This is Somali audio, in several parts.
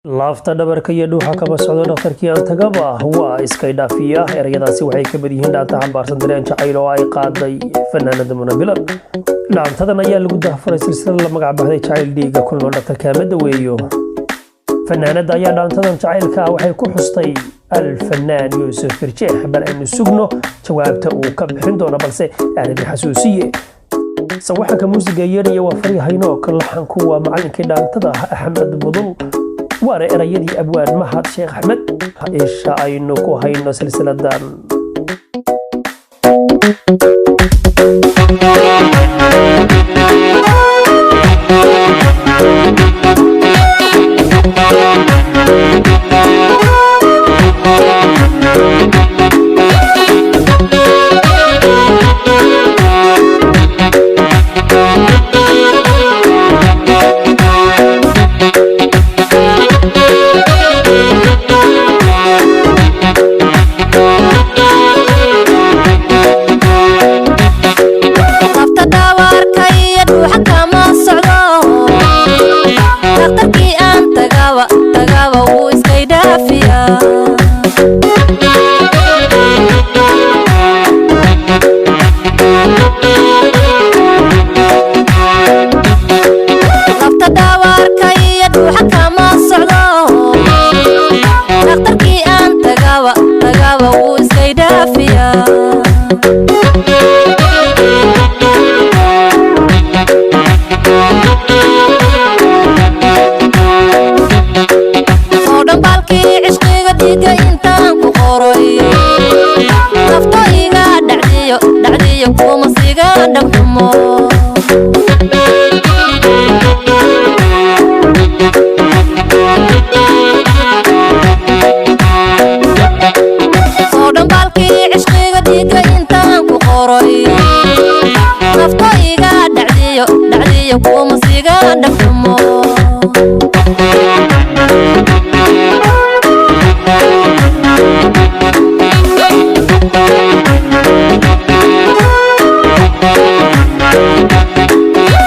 Laafta dhabarka iyo dhuuxa kama socdo, dhakhtarkii aan tagaba waa iskay dhaafiya. Erayadaasi waxay ka mid yihiin dhaanta xambaarsan dareen jacayl oo ay qaaday fanaanada Munabilan. Dhaantadan ayaa lagu daahfuray silsilad la magac baxday Jacayl Dhiiga ku nool, dhakhtarka ma daweeyo. Fanaanada ayaa dhaantadan jacaylka ah waxay ku xustay Alfanaan Yuusuf Firjeex. Bal aynu sugno jawaabta uu ka bixin doono, balse aan idin xasuusiye: sawaxanka muusiga yeedhaya waa Fari Haynook, laxanku waa macalinkii dhaantada Axmed Budul, waana erayadii abwaan Mahad Sheekh Axmed. Isha aynu ku hayno silsiladan. Lafta dhabarka iyo dhuuxa kama socdo, dhakhtarkii aan tagaba wuu iskay dhaafiyaa. Lafta dhabarka iyo dhuuxa kama socdo, dhakhtarkii aan tagaba wuu iskay dhaafiyaa. Soo dhambaalkii cishqiga dhiigga intaan ku qoray, nafto iga dhacdiyo dhacdiyo kuma siga dhagxumo. Soo dhambaalkii cishqiga dhiigga intaan ku qoray, nafto iga dhacdiyo dhacdiyo kuma siga dhagxumo.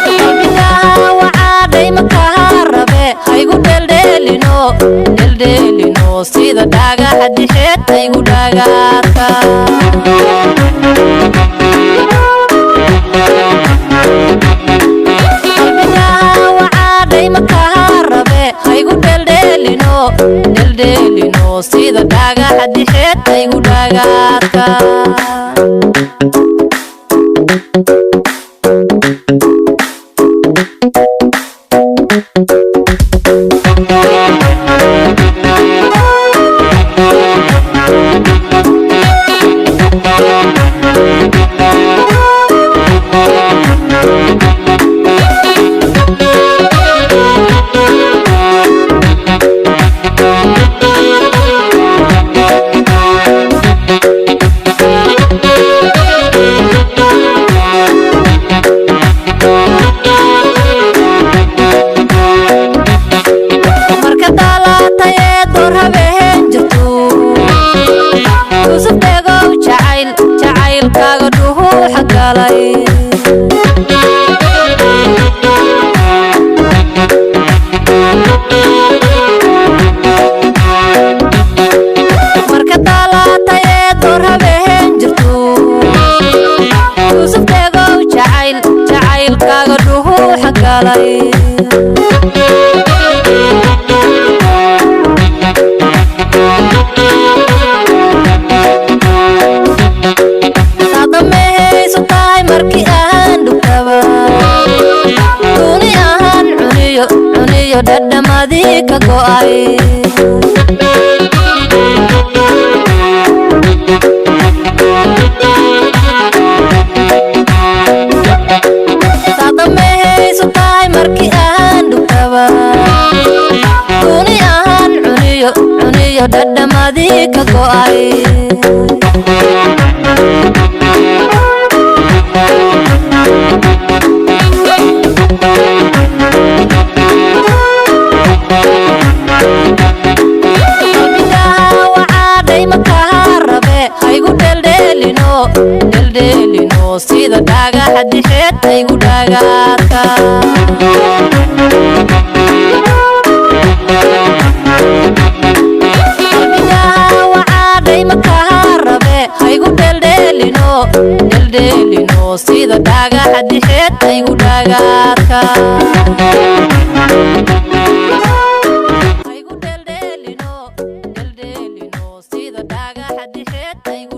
Qalbigaha wacaadhay makaha rabe, haygu dheeldheelino dheeldheelino, sida dhagaxa dixeed haygu dhagaadka. Qalbigaha wacaadhay makaha rabe, haygu dheeldheelino dheeldheelino, sida dhagaxa dixeed haygu dhagaadka. Marka daalaatayee door habeen jirto, Yuusuf dhegow jacayl jacaylkaaga dhuhuuxa galay. Marka daalaatayee door habeen jirto, Yuusuf dhegow jacayl jacaylkaaga dhuhuuxa galay. Saadamehaysu tahay markii aan dhugtaba, duuni ahaan cuniyo cuniyo dhadhamadii ka go'ay. Saadamehaysu tahay markii aan dhugtaba, duuni ahaan cuniyo cuniyo dhadhamadii ka go'ay. Qalbigaha wacaadhay makaha rabe, haygu dheeldheelino dheeldheelino, sida dhagaxa dixeed haygu dhagaadka. Sida dhagaxa dixeed aygu dhagaadka. Aygu dheeldheelino, dheeldheelino, sida dhagaxa dixeed aygu.